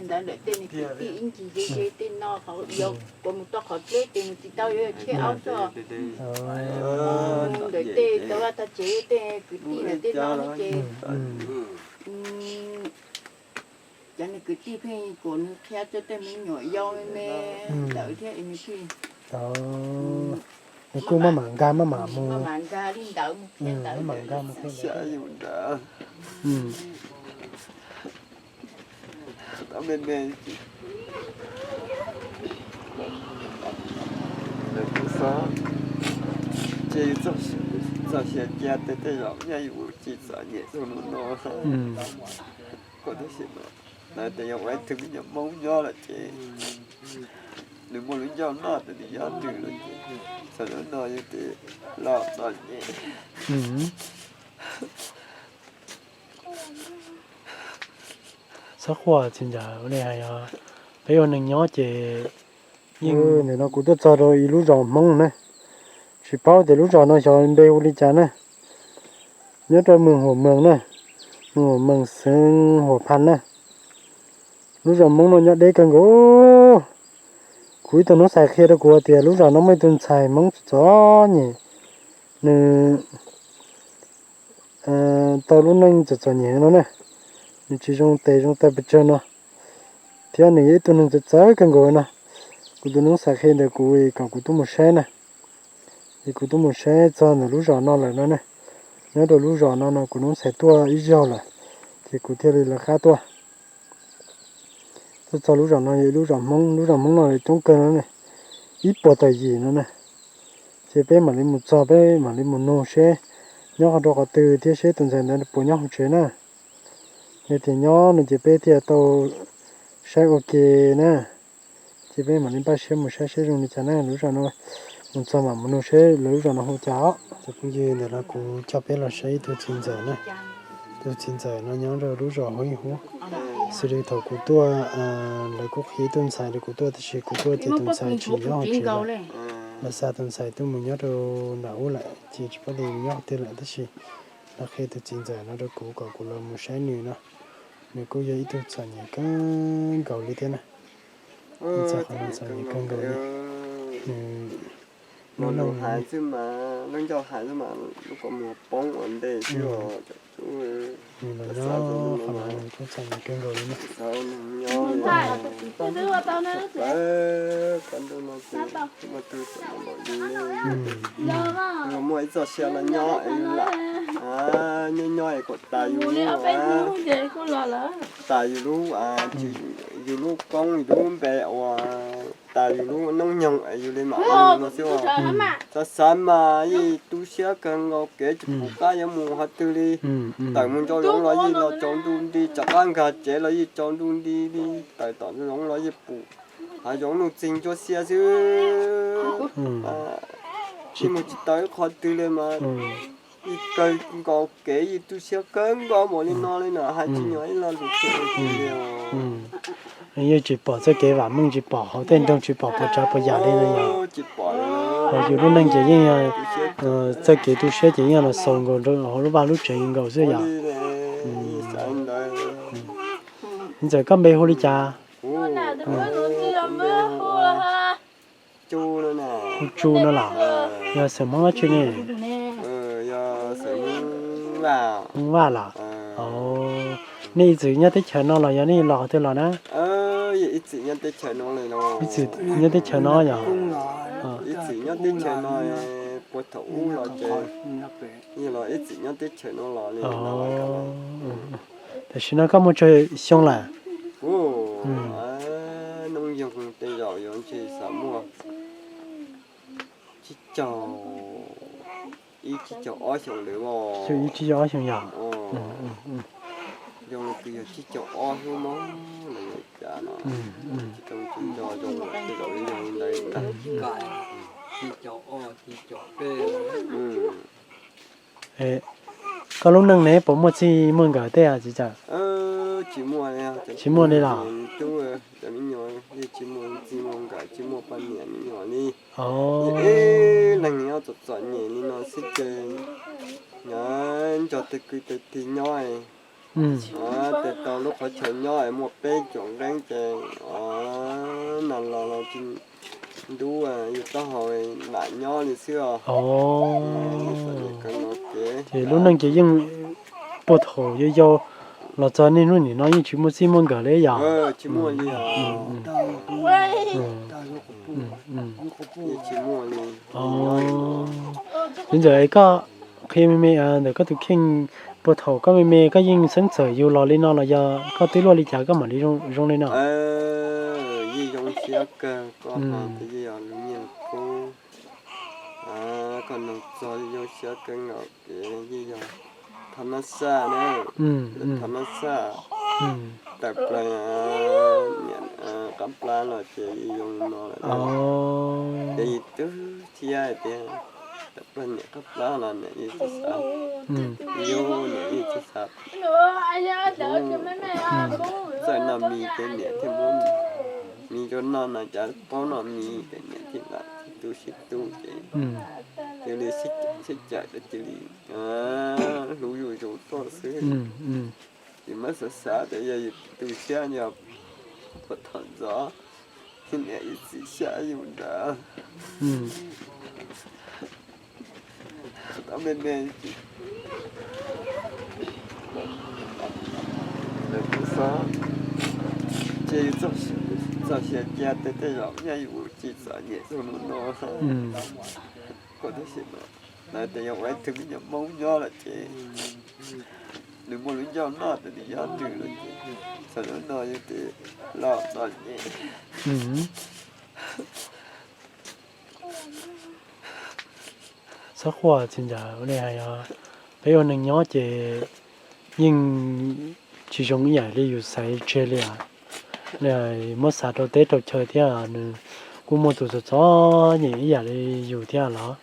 Ntawd ntawm tej nws kwv tij ib ncig ze ze tej no qhov yog kuv mus tau qhov dleb ces nws tsis tau yuav tshiab aub xwb. Ntawm tej tau vaj tau tsev tej kwv tij ntawm tej no ces cov nws kwv tij pheej kom nws qhia tej me nyuam yau me ntawd thiab es nws pheej nws kuj maj mam nkag maj mam mus, maj mam nkag mus qhia ntawd. Tau me me, lawv kuj xob, ces yus txoj sia cia tej tej zaum nyaj yus tsis txom nyem txog lub no. Kom tab sis mas lawv tias yog ua ib tug me nyuam Hmoob nyob lawm ces nws muaj lub ncauj noj ces nws nyob twg lawm ces txog lub no yus tias los txom nyem. Txhob quaj txiv ntxawm, ua li hais os, peb ua neeg nyob ces yeej, ntawm no kuv tuaj txog rau ib lub zos Hmoob na, tsis paub tias lub zos no xyov npe hu li cas na, nyob rau moos Huam Moos na, moos Huam Moos xeev Huam Phas na. Lub zos Hmoob no nyob deb kawg nkaus. Kuv ib tug Hmoob Xais qhia rau kuv tias lub zos no muaj ib tug ntxhais Hmoob txom txom nyem, nws tau lub neej txom txom nyem no na, nws tsis zoo tes zoo taw pes tsawg no, thiab nws yog ib tug neeg txawv txawv kawg nkaus no. Kuv tus Hmoob Xais qhia ntawd kuv kom kuv tuaj mus saib na, es kuv tuaj mus saib txog ntawm lub zos no lawm no ne. Nyob rau lub zos no no kuv Hmoob Xais tuaj ib zaug lawm, ces kuv thiaj li lawv qab tuaj. Tuaj txog lub zos no yog ib lub zos Hmoob, lub zos Hmoob no coob kawg no ne, ib puas tawm yim no na. Ces peb mam li mus txog peb mam li mus nug seb nyob qhov rau qhov twg thiab seb tus ntxhais ntawd puas nyob hauv tsev na. Yog tias nyob no ces peb thiaj tau saib ua ke na. Ces peb mam li npaj siab mus saib seb zoo li cas na. Lub zos no mus txog mam mus nug seb lawv lub zos no hu cas os. Cov phooj ywg, ntawm no kuv coj peb los saib ib tug txiv ntxawm na. Tus txiv ntxawm no nyob rau lub zos Huab Ib Huab. Xws li thaum kuv tuaj, lawv kuj qhia ib tug ntxhais rau kuv tuaj, tab sis kuv tuaj ces tus ntxhais tsis nyob hauv tsev lawm. Lawv xa tus ntxhais tuaj mus nyob rau nram ub lawm ces tsis paub tias nyob qhov twg lawm, tab sis lawv qhia tus txiv ntxawm no rau kuv kom kuv los mus saib nws no. Nws kuj yog ib tug txom nyem kawg nkaus li thiab na. Txog qhov no txom nyem kawg nkaus li. Nws lub neej hais xwb mas, lub ncauj hais xwb mas lub kua muag poob ua ntej xwb os. Nws los nyob qhov no nws kuj txom nyem kawg nkaus li na. Muaj ib txoj sia no nyob es lam nyob nyob es kom tas yus lub, tas yus lub, yus lub koob yus lub npe uas tas yus lub noob nyoog es yus li mam ua no xwb. Xav xav mas yeej tu siab kawg nkaus, kev tsis pom qab yuav mus qhov twg li. Tawm mus ntso zoov los yeej los tsaus ntuj nti, rov qab nkag tsev los yeej tsaus ntuj nti li. Tawm tom zoov los yeej pum hav zoov nuj txeeg ntsuab xiab xwb. Yeej mus tsis tau ib qhov twg li mas yeej kawg nkaus kev, yeej tu siab kawg nkaus npaum li no li na, hais tsis nyog ib lo lus tiag li os. Yeej tsis pom txoj kev vam meej, tsis pom hauv tej nroog, tsis pom puas tsav puas yam li no yog. Tsis pom li. Hos yus lub neej ces yeej, txoj kev tu siab ces yeej los xaus nkaus hauv lub vaj lub tsev nkaus xwb yom. Ntxawm, koj npe hu li cas? Hu Tsu no los? Yog xeem Hmoob dab tsi ne? Hmoob Vaj los? Nej ib txwm nyob teb chaws no los yog nej los qhov twg los na? Ib txwm nyob teb chaws no yog? Ib txwm nyob teb chaws no, puag thaum ub los ces los ib txwm nyob teb chaws no los li. Tam sim no koj muaj tsawg xyoo lawm? Noob yoog tej zaum yuav ntshe xav muaj tsib caug ib tsib caug ob xyoo lawm os. Ib tsib caug ob xyoo yog? Zoo li yog tsib caug ob xwb mog, los yog cas no. Tsis tau tsis nco zoo tej zaum li yog li ntawd. Koj lub neej ne puas muaj txij muaj nkawm tej txiv ntxawm? Tsis muaj li los? Cov me nyuam yeej tsis muaj txij muaj nkawm, tsis muaj poj niam me nyuam li. Ib leeg nyob txom txom nyem li no xwb ces nyob nrog tej kwv tej tij nyob. Tes tau lub qhov chaw nyob es muaj peb caug nqeeb ces, o, nas los los tsis ntub, yus taub hau nam nyob li xwb os. Ces lub neej ces yeej puag thaum yau yau los txog niaj hnub nim no yeej tsis muaj txij muaj nkawm li yom? Tsis muaj li os. Tsis muaj li. Txiv ntxawm, koj qhia me me ntawm koj tus kheej, puag thaum koj me me koj yeej xeeb txawm yus los li no los yog koj twb luaj li cas koj mam li zoo li no? Yeej zoo siab kawg, koj hais tias yeej yog lub nyiaj qub, koj nug txog yeej zoo siab kawg nkaus, kev yeej yog thab mab xaj na, thab mab xaj tawm plaws niam qab plab los ces yeej zoo li no lawm. Ces yus twb thiab hais tias tawm plaws niam qab plab los niam yeej tsis xav, yus niam yeej tsis xav hlub, txawj noj mis ces niam thiaj muab mis rau noj no, cas paub noj mis ces niam thiaj lam sib tu sib tu ces cia li sib cawm cia li hlub zuj zus tuaj xwb. Ces muab xav xav tias yog yus tu siab yog puag thaum ntxov niam yus txiv xyaw yus ntawd, tau me me lawv kuj xav cia yus txoj sia cia tej zaum yog yus tsis txom nyem txog hnub no. Kuv tab sis mas lawv tias yog ua ib tug me nyuam Hmoob nyob lawm ces nws muaj lub ncauj noj tias nws yog nws lawm ces txog hnub no yus twb los txom nyem. Txhob quaj txiv ntxawm, ua li hais os, peb ua neeg nyob ces yeej tsis zoo ib yam li yus xav tseg li os. Li muab xav rau teb rau chaw thiab nws kuj muaj tus txom txom nyem ib yam li yus thiab los.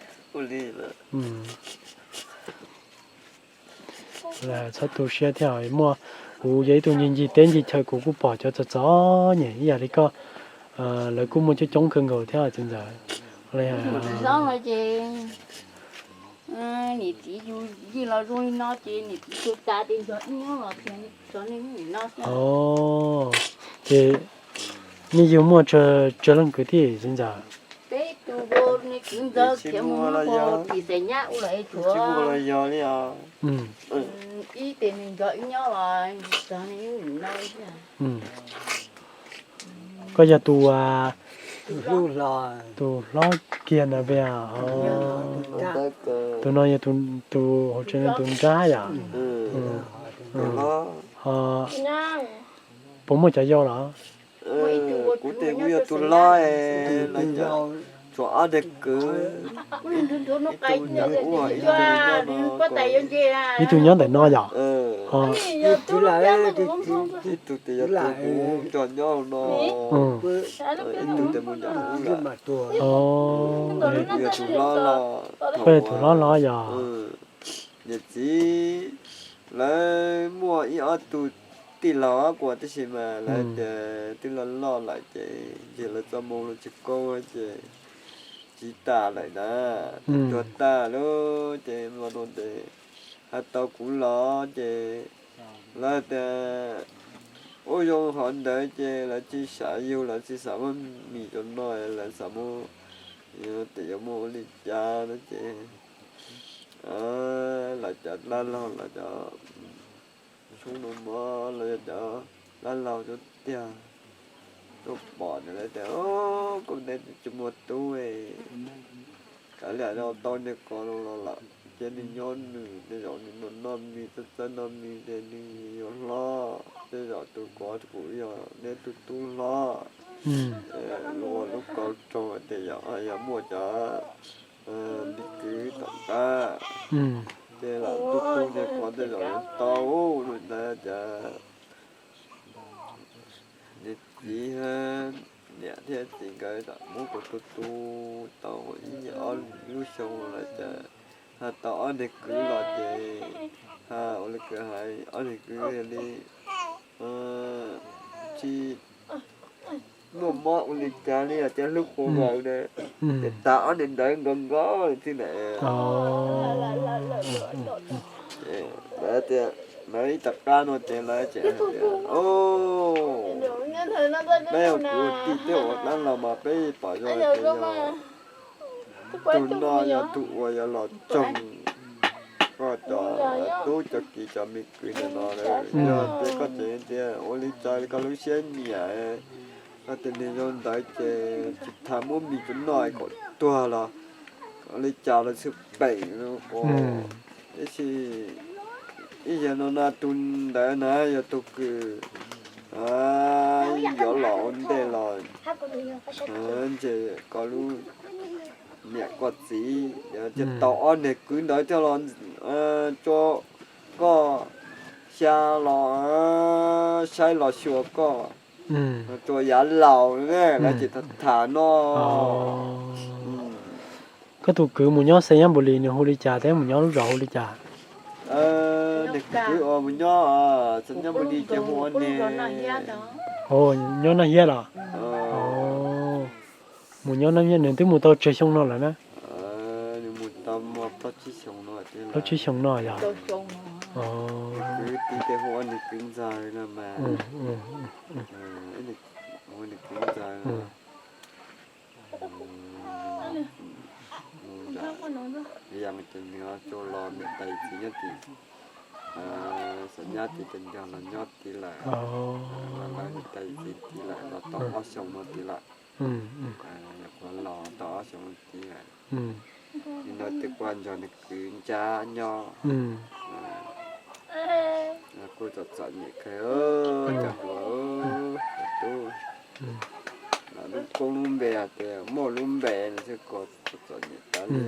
Txhob tu siab thiab, muaj kuv yog ib tug ncig ncig teb ncig chaw kuv kuj pom cov txom txom nyem ib yam li koj, lawv kuj muaj coob coob kawg nkaus thiab txiv ntxawm. Li hais os, niam txiv yus yij los zoo li no ces niam txiv txhua tas ces nrog ib nyob los tias txog niaj hnub nim no xwb. Ces nej yug muaj tsawg leej kwv tij txiv ntxawm? Peb tus, tus ntxawg khiav mus nyob rau tim Xais Nyab ua los es tshuav ib tes nws nrog ib nyob los txog niaj hnub nim no. Koj yog tus, tus hlob kiag ntawd pes? Tus no yog tus hauv tsev no tus nrab yom? Ho puas muaj cov yau los? Kuv tes kuv yog tus hlob, tshuav ob tug kwv, ib tug nyob ntawm no yom? Ib tug tes yog tus kuv nrog nyob no, ib tug tes mus nram ub lawm. Kuv yog tus hlob los. Koj yog tus hlob los yog? Niam txiv lawv muaj ib ob tug tij laug kuv tab sis mas lawv tias twb loj loj lawm ces ntshe lawv txoj moo los tsis koob ces tsis tas lawm na, tuag tas lawm ces no ces hais tau kuv los ces lawv tias ua zoo hov ntawd ces lawv tsis xav yug, lawv tsis xav muab mis rau noj, lawv xav muab, tias yuav muab ua li cas no ces lawv cov dab laug, lawv cov tshoob no mog, lawv cov dab laug tiag, tuaj pom ntawd lawv tias koj neb tsis muaj tub, kav liam no tau niag ko los lawm, cia nws nyob nws, tej zaum nws noj mis, txawj txawj noj mis ces nws yuav hlob, tej zaum tus ko kuj yog neb tus tub hlob. Lub ko raug tias yog muaj cov npi kwv tom qab, ces lam tub tub niag ko tej zaum yuav tau lawm ntawd ces niam txiv, niam thiab txiv nkawd muab kuv tu tu tau ib ob lub xyoo lawm ces ho tau ob niag kwv los ces ho ua li kwv hais ob niag kwv li tsis muaj mob ua li cas li os, ces hlub quas vawv na, ces tas ob niag ntawd nkaus nkaus li xwb na. Lawv tias Lawv ib rov qab no ces lawv tseem hais tias, o, peb ua kwv ua tij twb ua dab los mas peb pom zoo tias yog tus no yog tus uas yuav los tsoog koj cov tub cov kiv cov me kwv ntawm no. Yog tias koj tseem tias ua li cas li koj lub siab nyiam, koj tias nws zoo ntawd ces tsis tas muab mis rau noj kom tuag los ua li cas los xwb peem. Tab sis ib yam no na tus ntawd na yog tus kws yuav los ua ntej los ntshe koj lub niam koj txiv yuav tau ob niag kwv ntawd thiaj los tso koj xya los saib los xyuas koj, tsuas yav laus ne lawv tsis tham no. Koj tus kwv mus nyob Xais Nyab Npus Lis nws hu li cas thiab mus nyob lub zos hu li cas? Niag kwv uas mus nyob Xais Nyab Npus Lis ces hu ua Neg. Nyob Naj Hiab los? Mus nyob Naj Hiab, nws twb mus tau tsawg xyoo no lawm na? Plaub tsib xyoo no yog? Kwv tij ces hu ua niag kwv ntxawg no mas. Niag kwv ntxawg no. Yam ces nws tsuas los niam tais txiv nyob tim Xais Nyab tid, ces nrog los nyob tid lawm, los lawv niam tais txiv tid lawm, los tau ob xyoos no tid lawm. Nyuam qhuav los tau ob xyoos no tid lawm. Nim no twb kuj nrog nws kwv ncab nyob. Kuj txom txom nyem kawg cov hluas, tub, lub koob lub npe hais tias muaj lub npe no xwb, kuj txom txom nyem tas li.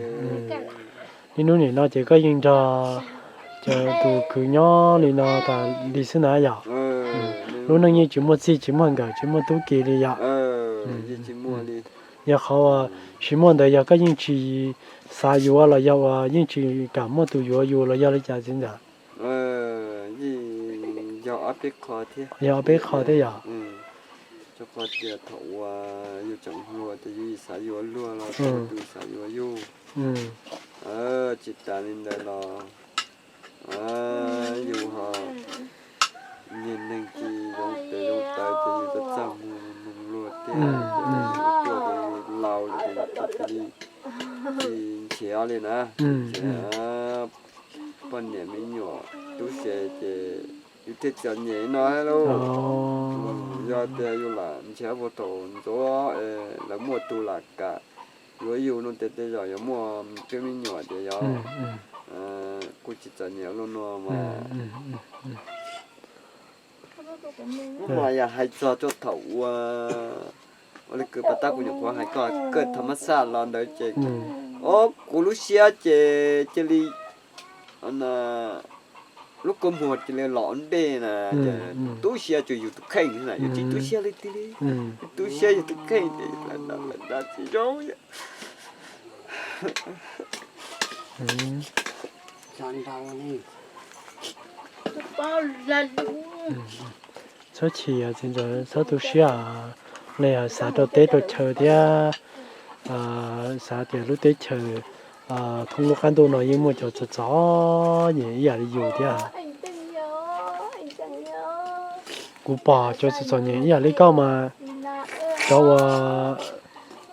Niaj hnub nim no ces koj yeej nrog cov tus kwv nyob li no tas li xwb na yog? Lub neej yeej tsis muaj txij tsis muaj nkawm tsis muaj tub ki li yog? Yog qhov uas tsis muaj ntawd yog koj yeej tsis xav yuav los yog uas yeej tsis kam muaj tus yuav yus los yog li cas txiv ntxawm? Yog ob peb qho thiab yog? Rau qhov tias thaum uas yus tseem hluas ces yus xav yuav luag los tus xav yuav yus. Tsis tas li ntawd los yus ho niag neeg tsis zoo tes zoo taw ces yus txaj txaj muag mus luag thiab, ces yus tuaj ces yus laus lawm ces yus tsis cia li tsis nrhiav li na. Poj niam me nyuam tub se ces yus thiaj txom nyem no thiab lauj. Yog tias yus lam nrhiav puag thaum ntxov es lawv muaj tus lam kam yuav yus no ces tej zaum yuav muaj twb me nyuam ces yog kuj tsis txom nyem luaj no mas. Mas yog hais txog rau thaum ua, ua li kwv pas tab kuv nyuam qhuav hais koj kawg thaum mab xaj los ntawd ces, o, kuv lub siab ces cia li lub kua muag cia li los ua ntej na, ces tu siab tsuas yus tus kheej na, yus tsis tu siab li tiag li. Tu siab yus tus kheej ces lawv nrog lawv nrog tsis zoo. Txhob chim, txhob tu siab, nej xav rau teb rau chaw thiab, xav tias lub teb chaws thoob lub qab ntuj no yeej muaj cov txom txom nyem ib yam li yus thiab. Kuv pom cov txom txom nyem ib yam li koj mas, cov uas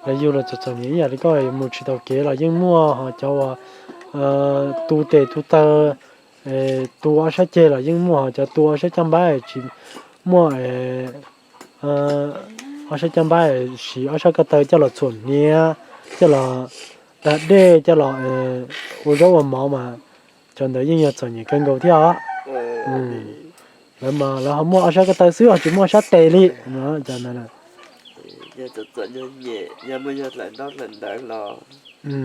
lawv yug los txom txom nyem ib yam li koj mus tsis tau kev los yeej muaj, ho cov uas tu tes tu taw, tu ob sab ceg los yeej muaj, ho cov tu ob sab caj npab tsis muaj, ob sab caj npab siv ob sab ko taw coj los txhuam hniav, coj los dag dej, coj los ua zaub ua mov mas cov ntawd yeej yog txom nyem kawg nkaus thiab os. Lawv mas lawv ho muaj ob sab ko taw xwb ho tsis muaj ob sab tes li no. Cov ntawd yog txom txom nyem, yog muaj yog dlaim ntaub dlaim ntawv los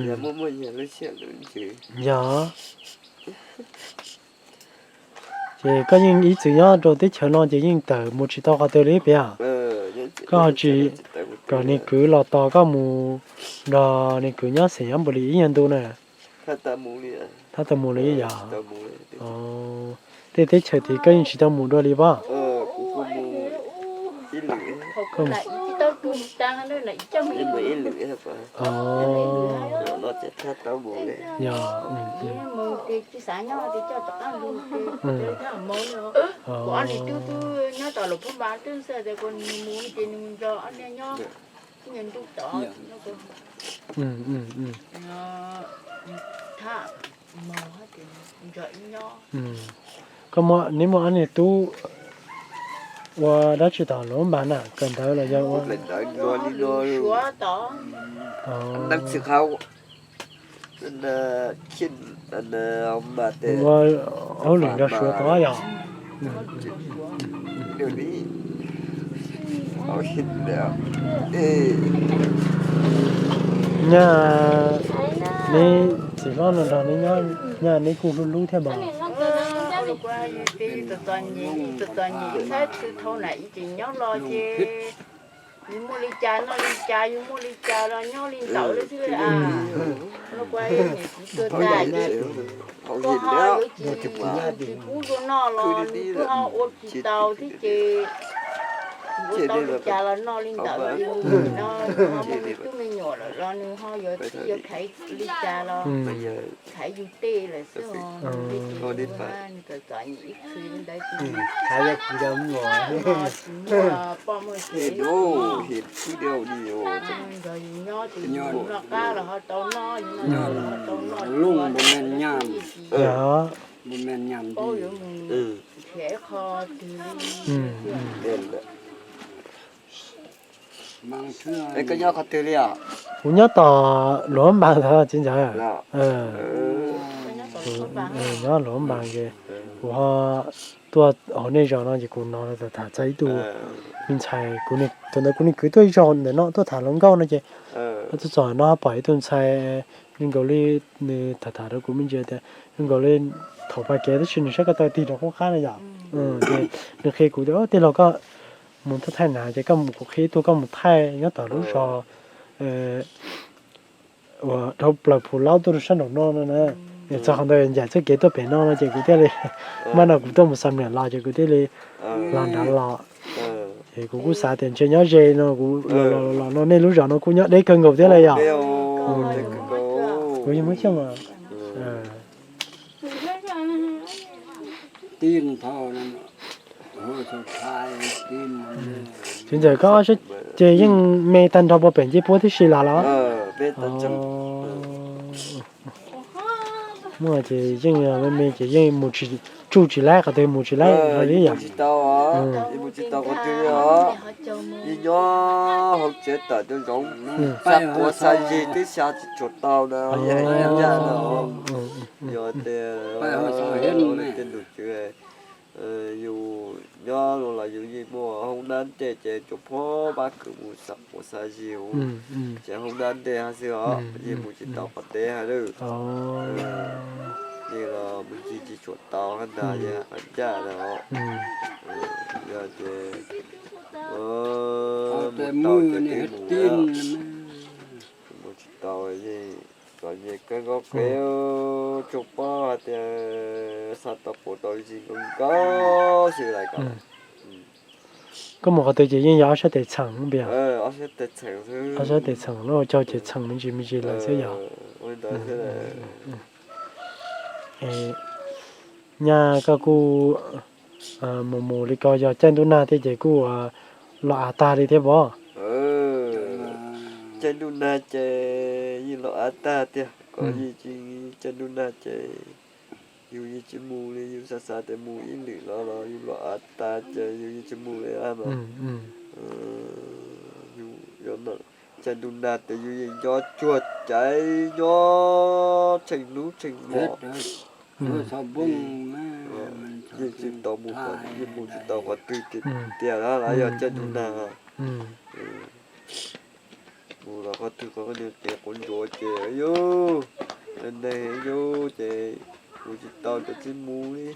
yog muaj muaj yog lub siab lub ntsws. Yog. Ces koj yeej ib txwm nyob rau teb chaws no ces yeej tawm mus tsis tau qhov twg li peb. Koj ho tsis kom niag kwv los tos koj mus nrog niag kwv nyob xeem nyob npaum li ib nyuag ntu na? Tab tom mus li yog? Tej teb chaws tid koj yeej tsis tau mus dua li pob? Ib lwm, ib lwm, yog, Koj muaj, neb muaj ob niag tub ua dab tsi tom lub npas na, kawm ntawv los yog ua? Ua hauj lwm nrog Suav tod yog? Nyaj, neb txiv hlob no nrog neb nyob, nyaj neb kuj hlub hlub thiab mas. Txom nyem, txom nyem, ib txhais txhua thaum na ib tseem nyob los ces yus muaj li cas noj li cas, yus muaj li cas los nyob li ntawd xwb. Los kuv niam txiv tuag tas ces koj ho yuav tsis, tsis pub dua noj los nws kuj ho ua tsis tau thiab ces ua tau li cas los noj li ntawd. No yus ho muaj me tub me nyuam lawm los nws ho yuav txhij yuav khaiv li cas los khaiv yus tej lawm xwb os. Nws txom nyem ib txhis li ntawd ces tsis muaj poj muaj sev, nrog yus nyob ces yus noj qab los ho tau noj, yus noj los ho tau noj, tsis muaj tsis tsis paub yuav mus nrhiav ib qho twg li. Koj nyob qhov twg li os? Kuv nyob tom Luam Npas ntawd txiv ntxawm. Nyob Luam Npas ces kuv ho tuaj hauv nej zos no ces kuv hnov lawv tham txog ib tug me ntxhais, kuv, thaum ntawd kuv niag kwv tuaj ib zaug ntawm no tuaj tham hluas nkauj no ces tuaj txog no pom ib tug ntxhais zoo nkaus li nws tham tham rau kuv me ntsis tias zoo nkaus li thaum pas kev tab sis nws sab ko taw tig rau qub qab na yom. Ces nws qhia kuv tias tij laug koj mus thaij thaij na ces koj mus, kuv qhia ib tug koj mus thaij nyob tom lub zos uas dhau plaws Phu Laub tuaj rau sab nraum no no na. Txog qhov ntawd ncaim txoj kev tuaj pem no no ces kuv thiaj li, maj no kuv tuaj mus xam niam los ces kuv thiaj li los nrad los. Ces kuv kuj xav tias ntshe nyob ze no kuv los los no nej lub zos no kuj nyob deb kawg nkaus thiab lawm yom. Kuv yeej muab xyooj os. Txiv ntxawm koj sab ces yeej me tag nrho puag pem ncej puab tib si los los? Muaj ces yeej me me ces yeej mus tsis, tsuj tsis laib, qhov twg mus tsis laib li yom. Yeej nyob hauv tsev tom cov zoov, xa quav xa zis twb xa tsis tshua tau na, yog hais tias ncaj no. Yog tias tej num tswv yus nyob los yus yeej muaj hoob nab ntej ces tsuas phob pab kwv mus xa quav xa zis, ces hoob nab ntej hab xwb os, yeej mus tsis tau qhov teb hab lawm. Yeej los mus ncig tsis tshua tau hab ntag, yeej hais qhov ncaj na. Yog ces mus tau ces twb mus, mus tsis tau yeej txom nyem kawg nkaus, tsuas pom hais tias xa tau quav tau zis nkaus nkaus xwb lawm. Koj mus qhov twg ces yeej yog ob sab tes txheem, ob sab tes txheem lawm, caug ces txheem me ntsis me ntsis lawm xwb yog. Nyaj koj kuj mus mus li ko yog caij ntuj nag thiab ces kuj los av tag li thiab pob? Caij ntuj nag ces yeej los av tag tiag, koj yeej tsis, caij ntuj nag ces yus yeej tsis mus li, yus xav xav tias mus ib lwm los los yus los av tag ces yus yeej tsis mus li mas. Caij ntuj nag ces yus yeej nco tsuag caiv nyob tsheej hnub tsheej hmo. Yeej tsis tau mus, yeej mus tsis tau qhov twg tiag tiag los yog caij ntuj nag. Mus los qhov twg qhov niag kev quav ntsuav ces yus, neeg yus ces mus tsis tau ces tsis mus li.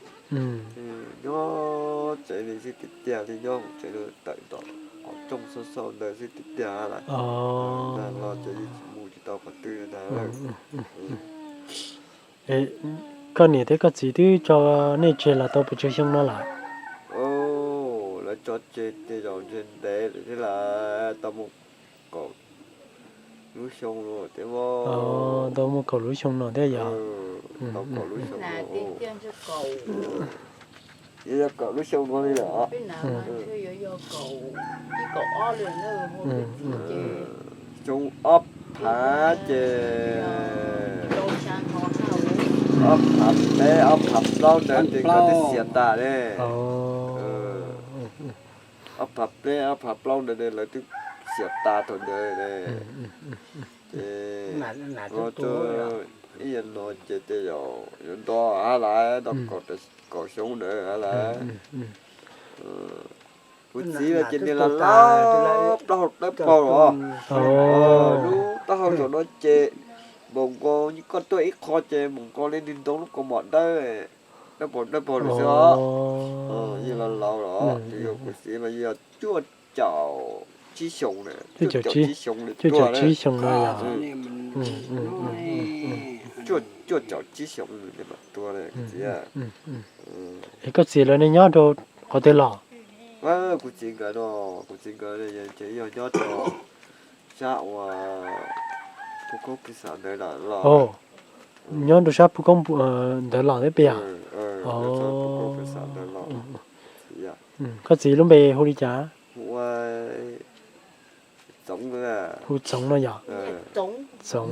Nyob tsev li xwb tiag tiag li, nyob hauv tsev tawm tom qhov rooj xauj xauj ntawd xwb tiag tiag lawm. Nag los ces yeej tsis mus tsis tau qhov twg ntag lawm. Koj niam thiab koj txiv twb tso nej tseg los tau pes tsawg xyoo no lawm? Lawv tso tseg tej zaum ntshe ntev lawm thiab lawm, tau mus kaum lub xyoo no thiab. Tau muaj kaum lub xyoo no thiab yog? Tau kaum lub xyoo no. Yog kaum lub xyoo no li lawm. Xyoo ob phav ces ob phav peb ob phav plaub ntawd ces nkawd twb xiam tas ne. Ob phav peb ob phav plaub ntawd lawv twb xiam tas thaum ntawd ne. Ces ib yam no ces tej zaum yuav nto hab lawm, nto kaum xyoo ntawd hab lawm. Kuv txiv no ces nws los laus plaub hau dawb paug los. Lub taub hau saum no ces npaum nkaus koj tuaj ib qho ces npaum nkaus li nws ntoo lub kaus mom dawb, dawb paug dawb paug li xwb os. Yeej laus laus los, kuv txiv mas yog cuaj caum tsib xyoos na, cuaj caum tsib xyoos li tuag na. Cuaj caum tsib xyoos no yog? Cuaj caum tsib xyoos li mam tuag na kuv txiv. Es koj txiv lawv nyob rau qhov twg los? Kuv txiv nkawd no, kuv txiv nkawd ces yog nyob rau sab uas Phu Koob Phu Xav ntawd los. Nyob rau sab Phu Koob ntawd los thiab puas yog? Koj txiv lub npe hu li cas? Hu Txoov no yog? Txoov,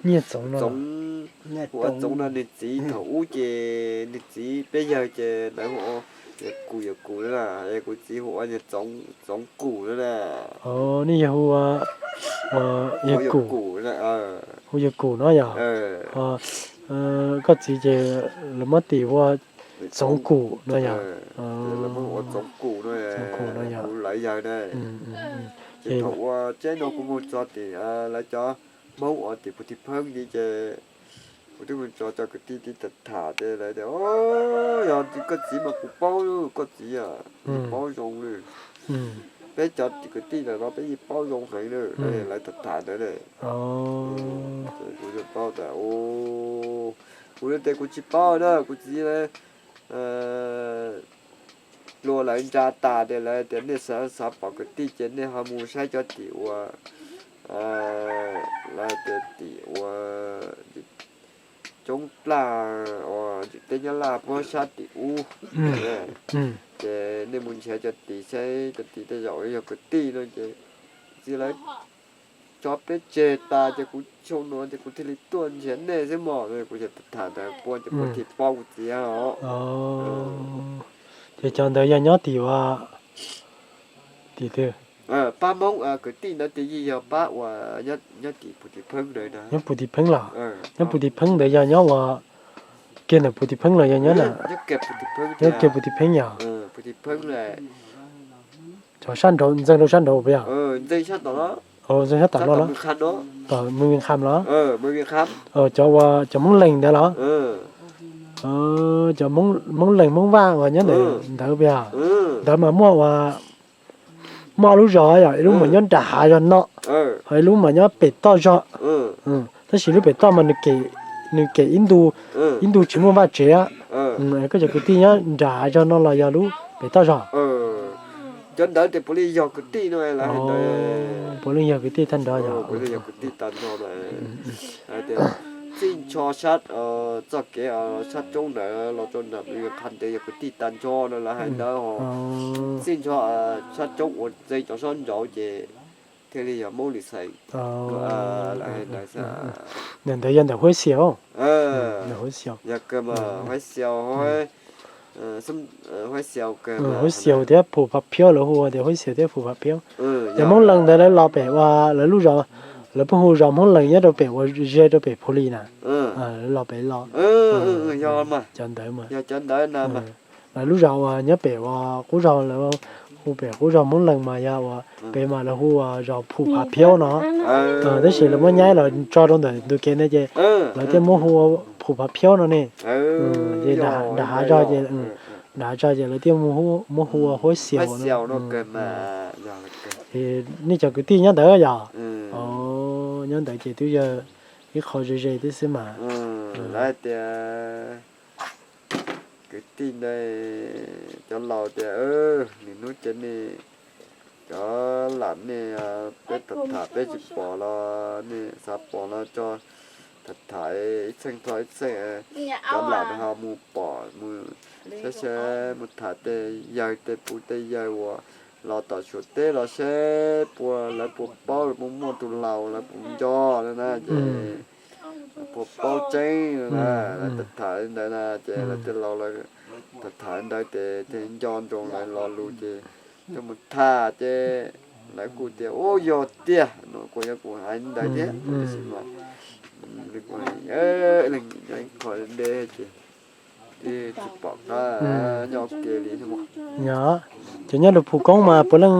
Nyiaj Txoov no. Hu ua Txoov no nws txiv thaum ub ces nws txiv peb yawg ces lawv hu ua Yawg Kum, Yawg Kum na, es kuv txiv hu ua Txoov, Txoov Kum na. Nej yawg hu ua Yawg Kum, hu Yawg Kum no yog? Koj txiv ces lawv muab tis ua Txoov Kum no yog? Txoov Kum no, Txoov Kum no yog lawv yawg na. Ces thaum ua teb no kuv mus txog tim lawv cov Hmoob uas tim Phu Thim Pheeb ntawd ces kuv twb mus txog cov kwv tij tib tham tham ces lawv tias, o, yog koj txiv mas kuv paub, koj txiv yeej paub zoo li. Peb cov kwv tij ntawm no peb yeej paub zoo heev li, lawv tham tham ntawd ne. Ces kuv yeej paub tas, kuv tias kuv tsis paub na, kuv txiv luag lawv ntsa tas tias lawv tias nej xav xav pom kwv tij ces nej ho mus saib cov tim uas lawv tias tim uas coob plaj uas ntawm teb Nyab Laj puag sab tim ub. Ces nej mus nrhiav cov tid saib cov tid tej zaum yog kwv tij no ces txiv lawv tso peb tseg tas ces kuv xyoo no ces kuv thiaj li tuaj nrhiav nej xwb mog. Kuv tham tham ntawd puag ces puag tim paub kuv txiv os. Ces cov ntawd yog nyob tim ua tim twg? Pab Hmoob kwv tij ntawd ces yeej yog pab uas nyob tim Phu Thim Pheeb ntawd na. Nyob Phu Thim Pheeb los? Nyob Phu Thim Pheeb ntawd yog nyob ua kiag ntawm Phu Thim Pheeb los yog nyob na? Nyob kiag Phu Thim Pheeb yog? Cov sab nraud, ntxeeg rau sab nraud puas yog? Ntxeeg sab tom no los? Tom Mws Vias Kham los? Cov uas cov Hmoob Leeg ntawd los? Cov Hmoob Leeg Hmoob Vaj uas nyob ntawd puas yog? Ntawd mas muaj ua muaj ob lub zos yom, ib lub mas nyob nram hav zog no, ho ib lub mas nyob pem toj zog. Tab sis lub pem toj mas nws kem ib ntu, ib ntu tsis muaj vaj tsev. Koj cov kwv tij nyob nram hav zog no los yog lub pem toj zog? Cov ntawd ces puav leej yog kwv tij no. Puav leej yog kwv tij tag nrho yog? Txij nrho sab txoj kev sab roob ntawd los rau nram Mws Vias Kham ntawd yog kwv tij tag nrho no lawv hais ntawd. Txij nrho sab roob uas ntxeeg cov sab nraud ces thiaj li yog Hmoob Lis Xeem. Ntawm ntawd yog ntawm Huab Xias. Yog kawg mas Huab Xias, Huab Xias kawg. Huab Xias thiab Phu Pha Phiab, lawv hu ua tias Huab Xias thiab Phu Pha Phiab. Yog Hmoob Leeg ntawd lawv los pem ua lawv lub zos, lawv pheej hu zos Hmoob Leeg nyob rau pem uas ze rau pem Phu Lis na. Lawv los pem los. Cov ntawd mas yog cov ntawd na. Lawv lub zos uas nyob pem uas qub zos lawv hu pem qub zos Hmoob Leeg mas yog uas pem mas lawv hu ua zos Phu Pha Phiab no. Tab sis lawv muab nyaib los tso rau ntawm ntug kev ntawd ces lawv thiaj muab hu ua Phu Pha Phiab no ne. Ces nram hav zog ces, nram hav zog ces lawv thiaj muab hu ua Huab Xias no. Nej cov kwv tij nyob ntawd yog? Nyob ntawd ces twb yog ib qho ze ze tib xwb mas. Lawv tias kwv tij ntawd, cov laus tias, nws hnub cov nej Cov lam nej peb tham tham peb tsis pom los nej xav pom los tso tham tham ib txheej txog ib txheej. Cov lam ho mus pom mus saib saib mus tham tej yawg tej puv tej yawg uas los tom Suav teb los saib puas lawv puas paub lawv puas muaj tus laus lawv puas nco no na ces puas paub tseeb no na. Lawv tham tham li ntawd na ces lawv tej laus lawv tham tham li ntawd ces thiaj nco ntsoov lawv lo lus ces coj mus tham ces lawv kuj tias ua yog tiag no kuj yog kuv hais li ntawd thiab tab sis mas kuv hais leej nyob ib qho deb ces twb tsis pom qab nyob ua ke li thiab. Yog, ces nyob rau Phu Koob mas puav leej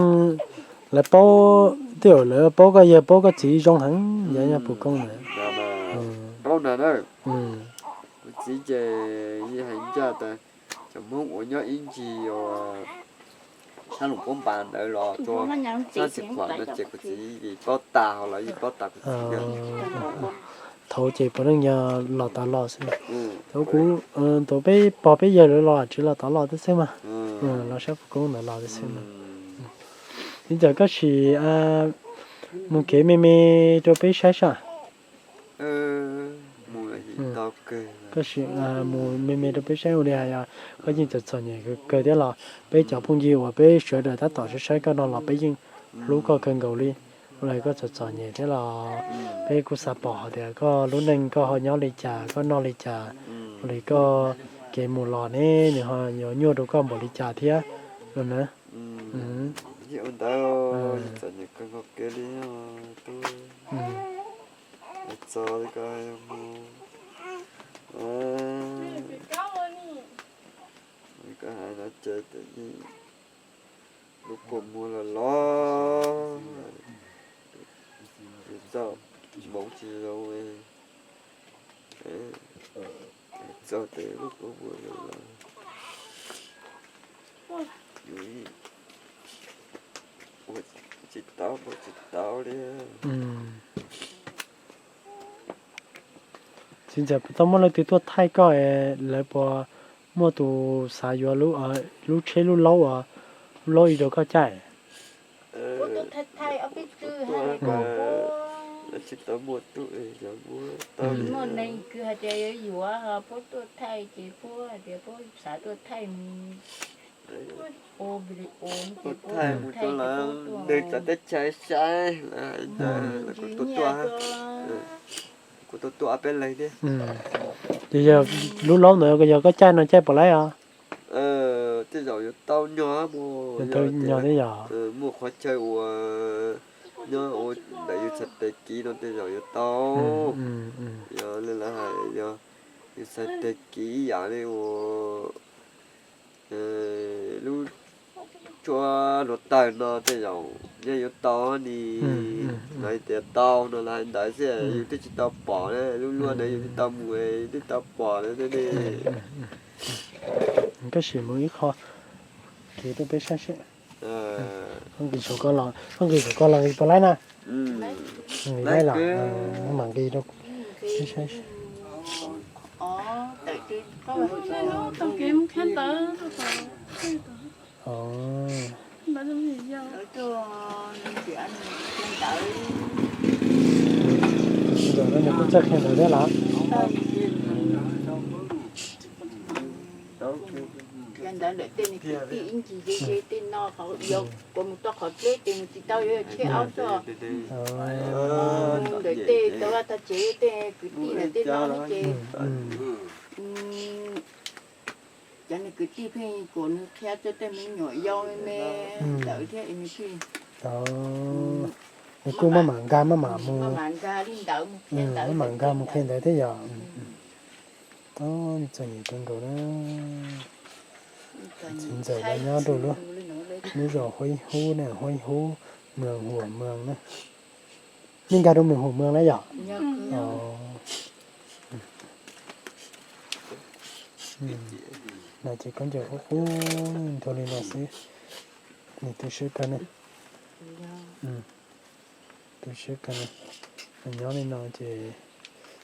lawv paub, twb yog lawv paub koj yawg paub koj txiv zoo heev, yog nyob Phu Koob ntawd. Paub ntag na. Kuv txiv ces yeej hais ncaj tas cov Hmoob uas nyob ib ncig uas sab Loos Poob Npas ntawd los rau sab Xeev Khuam no ces kuv txiv yeej paub tas, ho lawv yeej paub tas kuv txiv na. Thaum ces puav leej yog los tod los xwb. Thaum kuv, thaum peb pog peb yawg lawv los tsis los tod los twb xwb mas, los sab Phu Koob ntawd los twb xwb mas. Ib ntxawm koj sim mus kev me me rau peb saib saib. Koj sim mus me me rau peb saib ua li hais, koj yeej txom txom nyem kawg thiab los peb cov phooj ywg uas peb sawv daws tab tom saib saib koj no los peb yeej hlub koj kawg nkaus li. Ua li koj txom txom nyem thiab los peb kuj xav pom hais tias koj lub neej koj ho nyob li cas koj noj li cas, ua li koj kev mus los ne nws ho yuav nyuaj rau koj npaum li cas thiab no na. Ua ntawd txom nyem kawg nkaus kiag li. Txog li koj mus, koj hais no ces lub kua muag los los, txoj hmoov tsis zoo, txog ces lub kua muag los los, ua tsis tau ua tsis tau li. Txiv ntxawm, puas tau muaj leej twg tuaj thaij koj, lawv puas muaj tus xav yuav lub tsheb lub laub, lub laub ib rau koj caij? Puab tuaj thaij thaij ob peb tug hab, tsis tau muaj tug, muaj neeg kws has tas yuav yuav ho puab tuaj thaij ces puab has tas puab xav tuaj thaij mus, ua video, tuaj thaij mus rau lawv neeg txawv teb chaws saib, lawv hais ntawd, lawv kuj tuaj tuaj, kuj tuaj tuaj ob peb leeg thiab. Ces yog lub laub ntawd yog koj caij no caij puas laib os? Tej zaum yuav tau nyog, tau nyog thiab yog muaj qhov chaw uas nyob ua ntawm yus txhais tes kiv no tej zaum yuav tau. Yog li lawv hais yog yus txhais tes kiv ib yam li ua lub tshuab hluav taws no tej zaum yeej yuav tau ni. Lawv tias tau no lawv hais ntawd xwb, yus twb tsis tau pom na, lub luaj ntawd yus twb tau mus, yus twb tau pom na. Koj sim mus ib qho, kev rau peb saib seb. Koj nqis saum ko los, koj nqis saum ko los nqis puas laib na? Nqis laib los, mam nqis rau peb saib. Tus txiv ntxawm no nws kuj txawj qhia ntawv thiab los? Ntawd ntawm tej nws kwv tij ib ncig ze ze tej no, qhov yog kua mus txog qhov dleb ces nws tsis tau yuav tshiab aub txog. Ntawm tej tau vaj tau tsev tej kwv tij ntawm tej no ces cov nws kwv tij pheej kom nws qhia txog tej me nyuam yau me me ntawd thiab es nws pheej, nws kuj maj mam nkag maj mam mus, maj mam nkag li ntawd mus qhia ntawd, maj mam nkag mus qhia ntawd thiab yom. Txom nyem kawg nkaus na. Txiv ntxawm los nyob rau lub, lub zos Huab Ib Hub ne, Huab Ib Hub, moos Huam Moos na. Nej nkag rau moos Huam Moos lawm yom? No ces khaub ncaws qub qub nrho li no xwb. Nws tu siab kawg ne. Tu siab kawg ne. Nyob li no ces,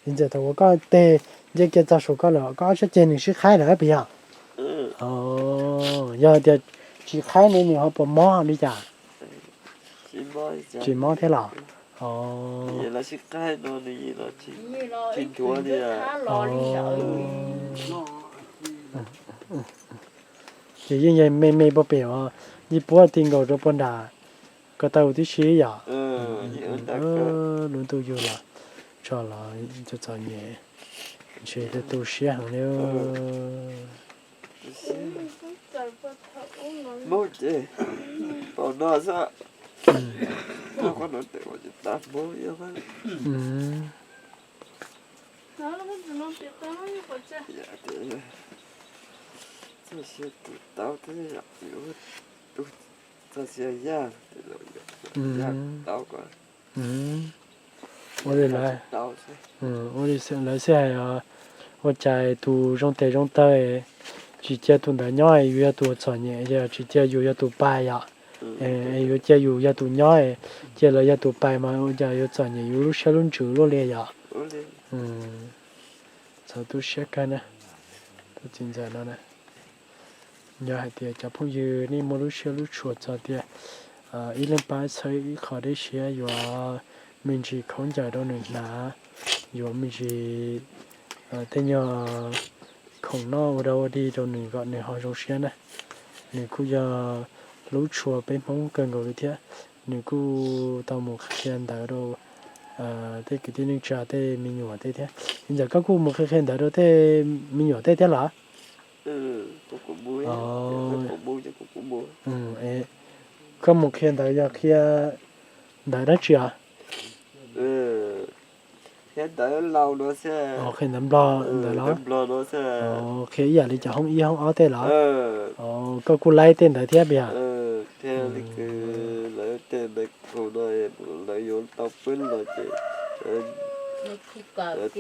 txiv ntxawm, thaum uas koj teg nce kiag txog saum ko lawm koj ob sab ceg nws sib qhaib lawm puas yog? Yog tias tsis qhaib ne nws ho puas mob li cas? Tsis mob thiab los? Tsis nthuav li. Ces yeej yog me me puag pem os, yeej puab ti nkaus rau puag nram ko taw huv tib si yom. Lub ntuj yug los tso los txom nyem, ntshe tu siab heev li. Txog sia yaj, yaj tau ko. Ua li lawv, ua li lawv xij hais, ua cas tus zoo tes zoo taw tsis cia tus ntawd nyob, yus yog tus txom nyem, tsis cia yus yog tus pais yom. Yuav cia yus yog tus nyob, cia lawv yog tus pais mas ua cas yuav txom nyem yus lub siab lub ntsws luaj li yom. Txaus tu siab kawg na, tus txiv ntxawm no na. Yog hais tias cov phooj ywg nej muaj lub siab lub tshua txog tias ib leeg pab txhawb ib qho dej siab yuav me ntsis khaub ncaws rau nws hnav, yuav me ntsis tej nyuag khoom noj ua dog ua dig rau nws kom nws ho zoo siab na. Nws kuj yog hlub tshua peb Hmoob kawg nkaus li thiab. Nws kuj tau mus qhia ntawv rau tej kwv tij neej tsa tej me nyuam tej thiab. Txiv ntxawm, koj kuj mus qhia qhia ntawv rau tej me nyuam tej thiab los? Koj mus qhia ntawv yog qhia ntawv dab tsi os? Qhia ntawv laus no xwb. Qhia ntawv Nplog ntawd los? Qhia ib yam li cov hoob ib hoob ob tej los? Koj kuj laib tej ntawd thiab puas yog? Qhia li lawv tej ntawv khoom no, lawv yuav tau peb los ces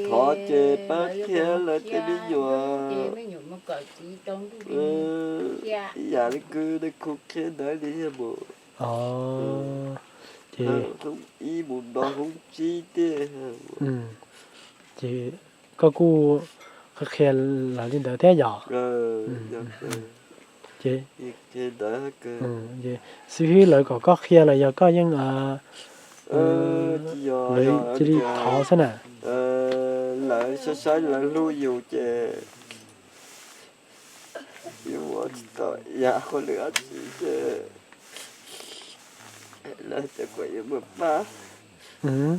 thov ces pab qhia lawv tej me nyuam ib yam li kwv Nais Khu qhia ntawd li thiab mus. Ces hoob ib mus no hoob tsib tej. Ces koj kuj qhia lawv li ntawd thiab yom? Ces xib hwb lawv kom koj qhia los yog koj yeej cia li thov xwb na? Lawv saib saib lawv hlub yus ces yus ua tsis tau ib yam hauj lwm dab tsi ces lawv tias kom yus mus pab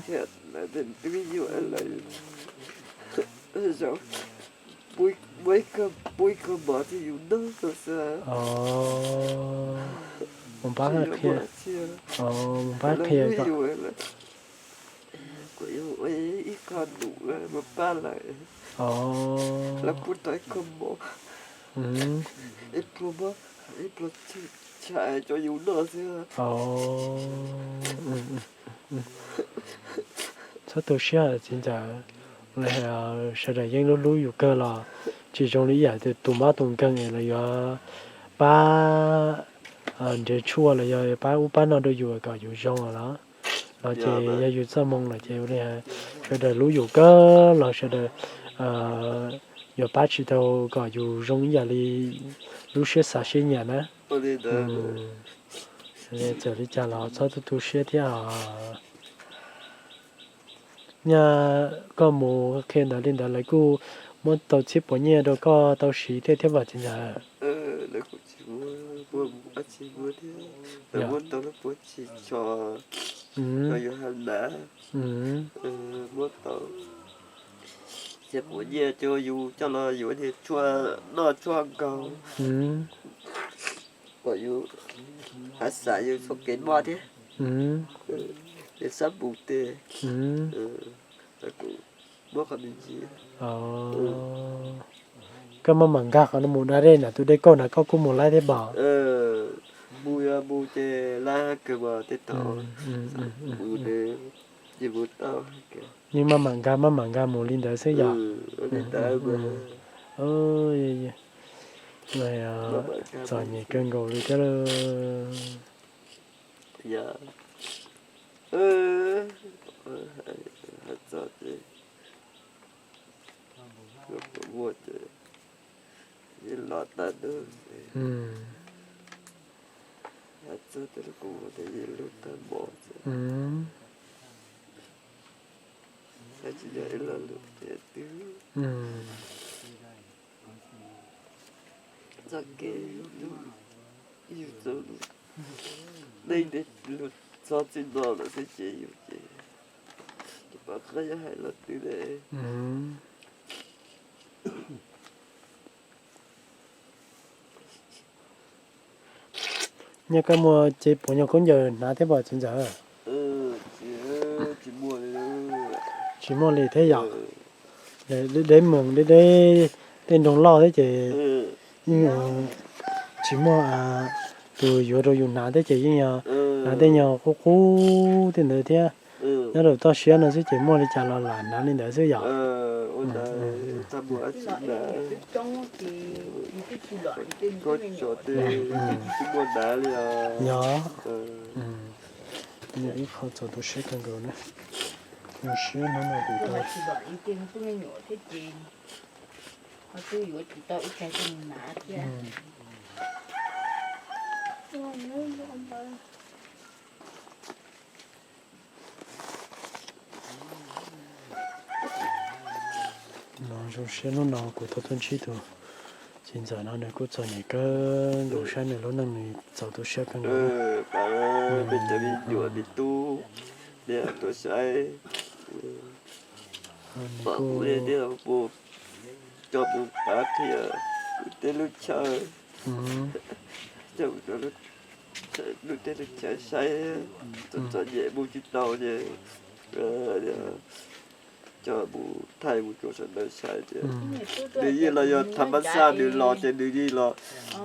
thiab lawv tias twb yus lawv zoo, pub ib kawg mov rau yus noj xwb. Mus pab qhia, mus pab qhia kom ib qho num mus pab lawv, lawv pub tau ib kawg mov, ib pluag, ib pluag tshais rau yus noj xwb. Txhob tu siab txiv ntxawm, sawv daws yeej hlub hlub yus kawg los tsis zoo li ib yam tus mob tus nkeeg es lawv yuav pab nrhiav tshuaj los yog pab ub pab no rau yus kom yus zoo los. Los ces yog yus txoj hmoo los ces ua li sawv daws hlub yus kawg los sawv daws yuav pab tsis tau kom yus zoo ib yam li lub siab xav siab nyiam na. Txawm li cas los txhob tu tu siab thiab os. Nyaj koj mus qhia ntawd li ntawd lawv kuj muab tau txhiab puas nyiaj rau koj tau siv thiab thiab vam txiv ntxawm? Muab tau txhiab puas nyiaj rau yus coj los yuav niag tshuaj noj tshuaj nkaug, kom yus hav xav yus txoj kev noj thiab, yus sab npus tes, kuv muab qhov me ntsis. Koj maj mam nkag qhov no mus da dej na, tus dej kauj na koj kuj mus laib thiab pom? Mus yog mus ces laib kawg mas tej thaum mus ces mus tau. Yeej maj mam nkag maj mam nkag mus li ntawd xwb yom? Li ntawd. Txom nyem kawg nkaus li thiab. Yog hais txog ces muaj ces yeej los tag ntuj, hais Txog tias lub kua muag tias yog lub tag mov xwb, tsis yog ib lo lus tias twb txoj kev yus txoj neej luag txog txij no lawm xwb ces yus ces pom qab yuav hais los twg ne. Nyob koj muaj ces puas nyuag khaub ncaws hnav thiab pom txiv ntxawm? Tsis muaj li thiab yom. Deb deb moos deb deb tej nroog loj thiab ces yeej tsis muaj tus yuav rau yus hnav thiab ces yeej yog hnav tej nyuag qub qub tej ntawd thiab. Nyob rau toj siab no xwb ces muaj li cas los lam hnav li ntawd xwb yom. Yog, yog ib qho txaus tu siab kawg nkaus na. Zoo siab hnub no kuv tau No zoo siab hnub no kuv tau tuaj ntsib tus txiv ntxawm no nws kuj txom nyem kawg nkaus saib nws lub neej nws txaus tu siab kawg nkaus. Peb cov me nyuam me tub, nej tuaj saib, pom kuv, nej puas coj mus pav qhia kuv tej lub chaw, lub tej lub chaw saib, txom txom nyem mus tsis tau ces coj mus thaij mus rau sawv daws saib tias nws yeej los yog tham mab xaj nws los ces nws yeej los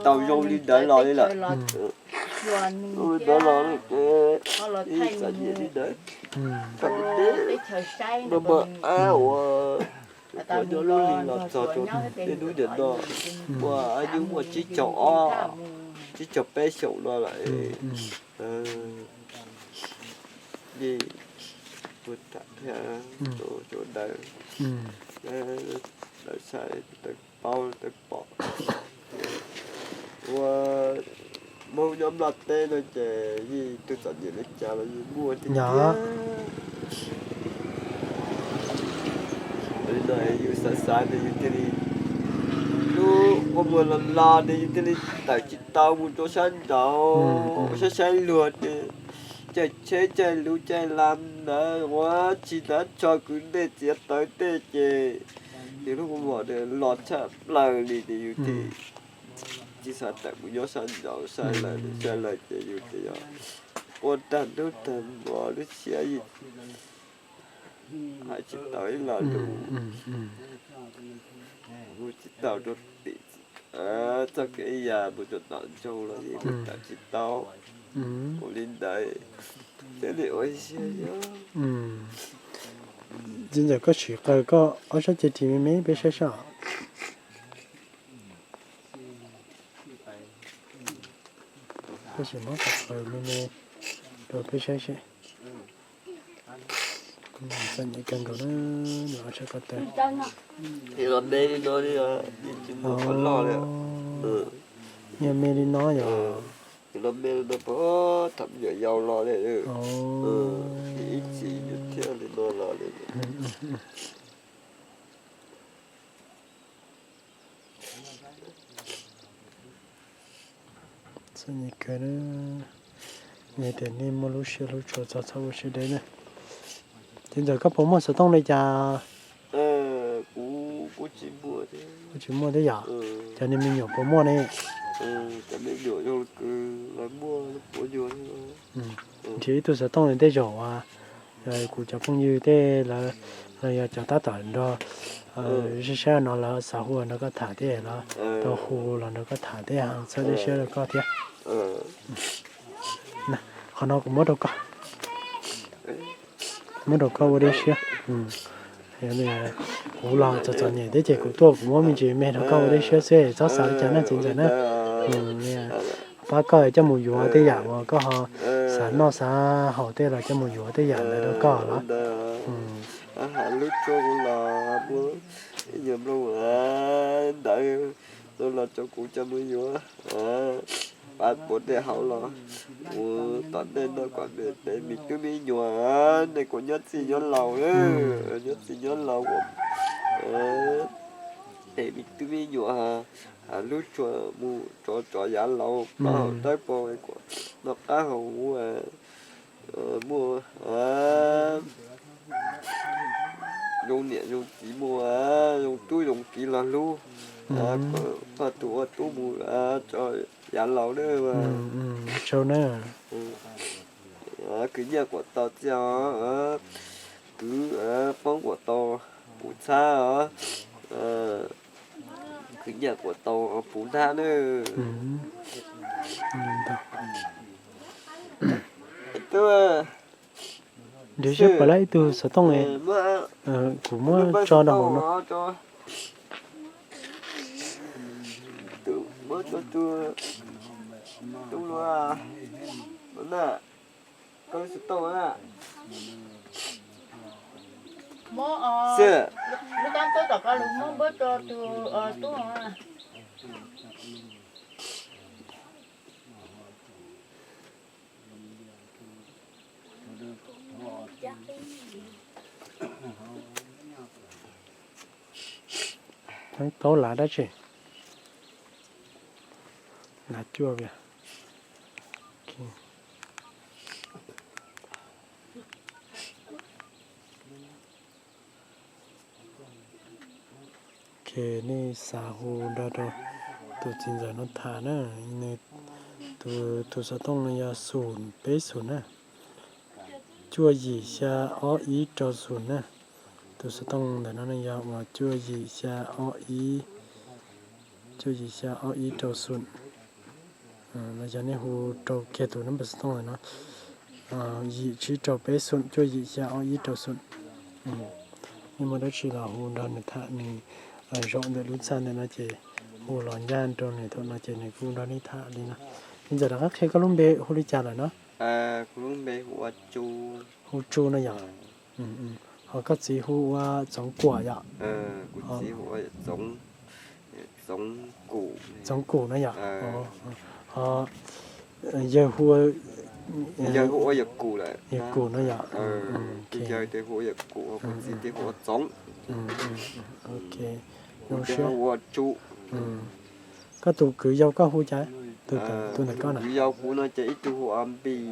tau zoo li ntawd los li lawm. Ntawd los ib txom nyem li ntawd, tham ntev ntev, mas mas ab uas ua nyob lub li los txog rau tej hnub niam no, ua ab nyuj muaj tsib caug ob, tsib caug peb xyoos no lawm. Yeej ua tham thiab rau sawv daws, lawv saib lawv paub lawv pom. Ua Hmoob nyob Nplog teb no ces yeej tus txom nyem li cas los yeej muaj tiag tiag. Li no yus xav xav ces yus thiaj li, lub kua muag los los ces yus thiaj li tawm tsis tau mus rau sab nraud, saib saib luag ces caij tsheb caij lus caij la ntawd ua tsis hnov tso kwv ntej txiav taws tej ces yus lub kua muag los tshaj plaws li ces yus thiaj tsis xav tawm mus nyob sab nraud saib lawv, saib lawv ces yus thiaj yog ua tag hnub tag hmo lub siab yeej hais tsis tau ib lo lus, mus tsis tau rau tim txoj kev ya mus rau tom ntsoog los yeej mus tawm tsis tau. Ua li ntawd thiaj li ua siab yog. Txiv ntxawm koj sim qaws koj ob sab ceg ris me me peb saib saib. Koj sim muab qaws me me rau peb saib seb. Txom nyem kawg nkaus na, nws ob sab ko taw. Los me li no li, tsis muaj qhov loj li. Yog me li no yog. Los me li no puas tham me nyuam yaus los li. Ib txhis thiaj li no los li. Txom nyem kawg, yog tias nej muaj lub siab hlub tshua txog txhob ua siab deb na. Txiv ntxawm koj puas muaj xov tooj li cas? Kuv tsis muaj thiab yom. Cov niag me nyuam puas muaj ne? Nrhiav ib tug xov tooj li tej zaum kuv cov phooj ywg tej lawv los yog cov tab tom nrog saib saib no lawv xav hu los nrog koj tham thiab, lawv tau hu los nrog koj tham thiab, txhawb siab rau koj thiab. Qhov no kuv muab rau koj, muab rau koj ua dej siab. Kuv los txom txom nyem thiab ces kuv tuaj kuv muab me ntsis me rau koj ua dej siab xwb, txhob xav li cas na txiv ntxawm na. Pab koj coj mus yuav tej yam uas koj ho xav noj xav haus tej los coj mus yuav tej yam ntawd rau koj los. Lub tsuab kuv los muab ib nyuag nplooj ntawd los rau kuv coj mus yuav. puav tej hauv los mus tom ntej no kom tej me tub me nyuam, nej kuj nyob txij nyob laus, nyob txij nyob laus, tej me tub me nyuam hlub tshua mus tso tso yav laus plaub hau dawb paug kom noj qab haus huv, muaj zoo niam zoo txiv, muaj zoo tub zoo kiv los hlub, pog tus ua tub mus tso yav laus na. Kwv Nyiaj Kuam Tau txiaj os, kwv Poob Kuam Tau puv txhab os, kwv Nyiaj Kuam Tau puv nab na. Nrhiav siab pab lab ib tug xov tooj, kuv muab tso rau hauv no. Lub tab tooj na, lub tab tooj tom ko lus muab npawb rau tus tub. Thaub lav dab tsi? Lav cuaj vias. Ces nej xav hu nrog rau tus txiv ntxawm no tham na, nws tus, tus xov tooj no yog xum peb xum na, cuaj yim xya ob ib rau xum na. Tus xov tooj ntawm no yog uas cuaj yim xya ob ib, cuaj yim xya ob ib rau xum. Los yog nej hu rau kiag tus nab npa xov tooj ntawm no, yim tsib rau peb xum cuaj yim xya ob ib rau xum. Nej muaj dab tsi los hu nrog nws tham, nws zaum ntawm lub txaj ntawm no ces hu los ncaj rau nws thaum no ces nws kuj nrog nej tham li no. Txiv ntxawm, rov qab qhia koj lub npe hu li cas lawm no? Hu Tsu no yom? Ho koj txiv hu ua Txoov Kuam yom? Txoov Kum no yom? Ho yawg hu, yawg hu ua Yawg Kum no yom? Koj tus kwv yau koj hu cas? Tus ntawm koj na? Kwv yau kuv no ces ib tug hu ua Npis,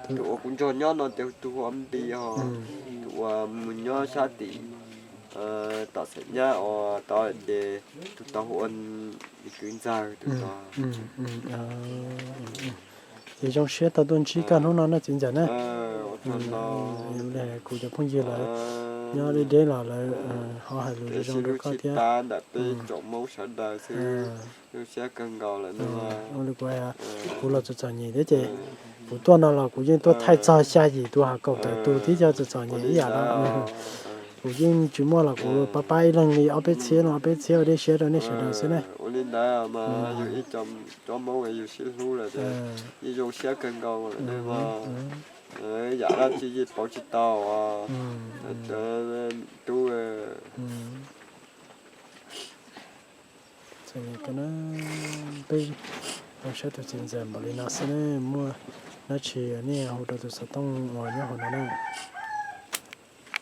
tus uas kuv nrog nyob no ces tus hu ua Npis os, tus uas mus nyob sab tim tom Xam Nyab os tod ces tus tod hu ua kwv Ntxawg tus tod. Ces zoo siab tau tuaj ntsib koj hnub no na txiv ntxawm na. Kuv cov phooj ywg lawv nyob deb deb los lawv ho hais lus zoo rau koj thiab. Ua li kuv, kuv los txom txom nyem thiab ces kuv tuaj no los kuv yeej tuaj thaij txog xya yim tus, ha kaum tawm tus thiab, cov txom txom nyem ib yam no. Kuv yeej tsis muaj los kuv pab pab ib leeg li ob peb txhiab no, ob peb txhiab ua dej siab rau nej sawv daws xwb ne. Yam dab tsi yeej pauv tsis tau. Tub, txom nyem kawg na. Peb zoo siab tus txiv ntxawm npaum li no xwb ne, muaj dab tsi nej hu rau tus xov tooj uas nyob hauv no na.